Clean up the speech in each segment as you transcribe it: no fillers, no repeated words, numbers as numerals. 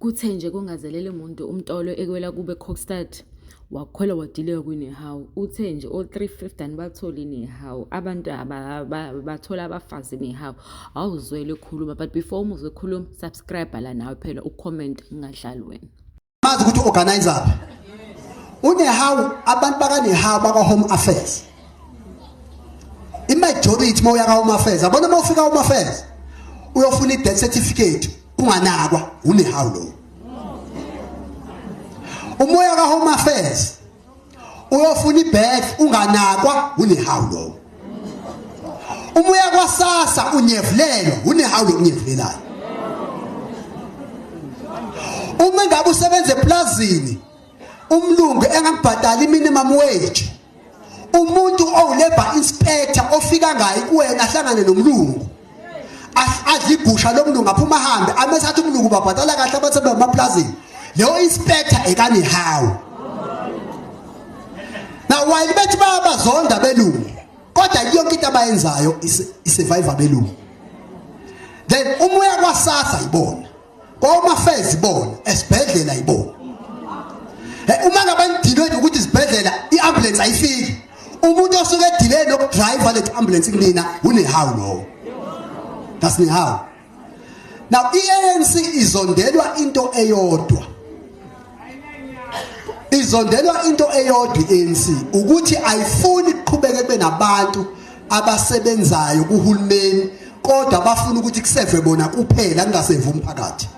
Kuthe nje kungazelele muntu uMtolo ekwela kube Kokstad wakhwela wadileka kwiNehawu. Uthe nje o-350 anibatholi iNehawu. Abantu bathola abafazi iNehawu. Awuzwele ekhuluma but before umuzwe ekhuluma subscribe la nawe phela ucomment ungadlali wena. Mazi ukuthi organizer phi. UNehawu abantu bakaNehawu baka Home Affairs. Imajority mawuya ka Home Affairs, yabona mawufika Home Affairs uyofuna i-death certificate unganakwa unehawu lowo. Umoya ka Home Affairs uyofuna i-birth unganakwa unehawu lowo. Umoya kwasasa unyevulelwa unehawu lokunyevulelayo. Uma ngabe usebenza eplazini umlungu engakubhadali minimum wage umuntu owu-labor inspector ofika ngayi kuwena ahlangane nomlungu adla igusha lomlungu aphuma ahambe amese athi umlungu babhadala kahle abasebenza emaplazini leyo inspector ekanihawu now while bethi bayabazonda belungu kodwa yonke into abayenzayo isurvive abelungu then uma uya kwasasa yibona Komafez ibona esibhedlela ibona. Eh uma ngabanidilwe ukuthi isibhedlela iambulance ayifiki. Umuntu osuke edile nokudriver le ambulance kunina unehawu lowo. That's nehawu. Now iANC izondelwa into eyodwa. Izondelwa into eyodwa iANC ukuthi ayifuni kuqhubeke kube nabantu abasebenzayo kuhulumeni kodwa bafuna ukuthi kuseve bona kuphela kungasevi umphakathi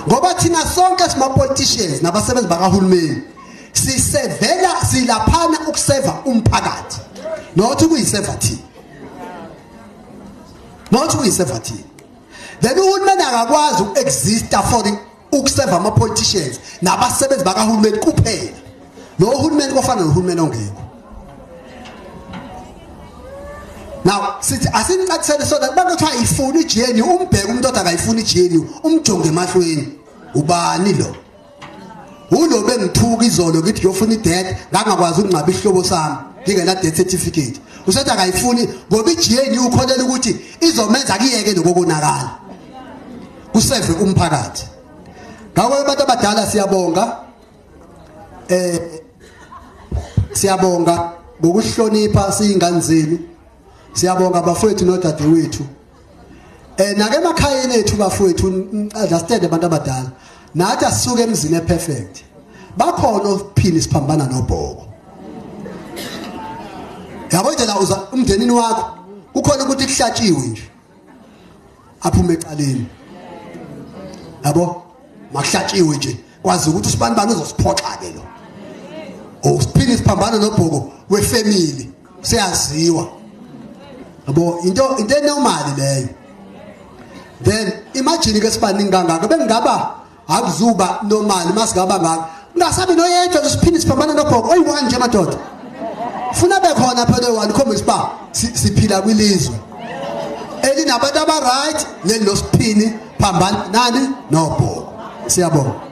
ngoba thina sonke sima politicians nabasebenzi bakahulumeni sisevela silaphana ukuseva umphakathi not ukuyiseva thina not ukuyiseva thina then uhulumeni akakwazi uku-exista for ukuseva ama-politicians nabasebenzi bakahulumeni kuphela lo hulumeni kofana nohulumeni ongekho now sithi asinicacisele so that bantu kuthiwa ayifuni i-GNU umbheke umuntu othi akayifuni i-GNU umjonge emahlweni ubani lo ulo bengithuka izolo ngithi ngiyofuna i-death ngangakwazi ukungcwaba isihlobo sami ngingena death certificate usethi akayifuni ngoba i-GNU ukholela ukuthi izomenza kuyeke lokokonakala kuseve umphakathi ngakho abantu abadala siyabonga eh siyabonga ngokuhlonipha siyingane zenu siyabonga bafowethu nodadewethu eh nake emakhayeni ethu bafowethu understand abantu abadala nathi asisuke emzini eperfect bakhona ophini siphambana nobhoko yabo nje la uza umndenini wakho kukhona ukuthi kuhlatshiwe nje aphume ecaleni yabo makuhlatshiwe nje kwazi ukuthi usibani bani uzosiphoxa ke lo usiphile isiphambano nobhoko wefamily seyaziwa yabo into into enormal leyo then imagine ke sibaningi kangaka bengingaba akuzuba normal masingaba ngaka ungasabi noyedwa nje siphinde siphambana nobhoko oyi-one nje madoda funa bekhona phela oyi-one khombisa uba siphila kwilizwe elinabantu aba-right nelilosiphini phambana nani nobhoko siyabonga.